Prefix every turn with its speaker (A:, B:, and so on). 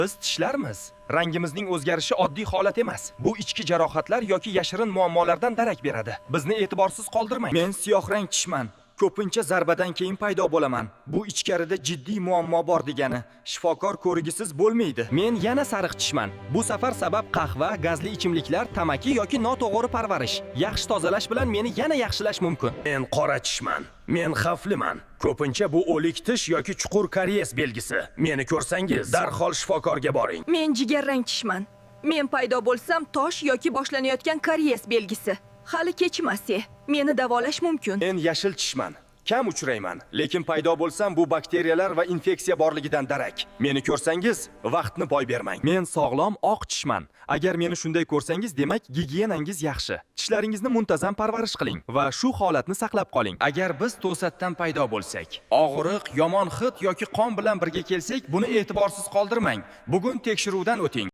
A: Biz tishlarmiz. Rangimizning o'zgarishi oddiy holat emas. Bu ichki jarohatlar yoki yashirin muammolardan darak beradi. Bizni e'tiborsiz qoldirmang. Men siyoh rang tishman. Ko'pincha zarbadan keyin paydo bo'laman. Bu ichkarida jiddiy muammo bor degani. Shifokor ko'rigisiz bo'lmaydi. Men yana sariq tishman. Bu safar sabab qahva, gazli ichimliklar, tamaki yoki noto'g'ri parvarish. Yaxshi tozalash bilan meni yana yaxshilash mumkin. Men qora tishman. Men xavfliman. Ko'pincha bu o'lik tish yoki chuqur kariyes belgisi. Meni ko'rsangiz, darhol shifokorga boring.
B: Men jigarrang tishman. Men paydo bo'lsam, tosh yoki boshlanayotgan kariyes belgisi. Hali kech emas. Meni davolash mumkin.
A: Men yashil tishman. Kam uchrayman, lekin paydo bo'lsam, bu bakteriyalar va infeksiya borligidan darak. Meni ko'rsangiz, vaqtni boy bermang. Men sog'lom oq tishman. Agar meni shunday ko'rsangiz, demak gigiyenangiz yaxshi. Tishlaringizni muntazam parvarish qiling va shu holatni saqlab qoling. Agar biz to'satdan paydo bo'lsak, og'riq, yomon hid yoki qon bilan birga kelsak, buni e'tiborsiz qoldirmang. Bugun tekshiruvdan o'ting.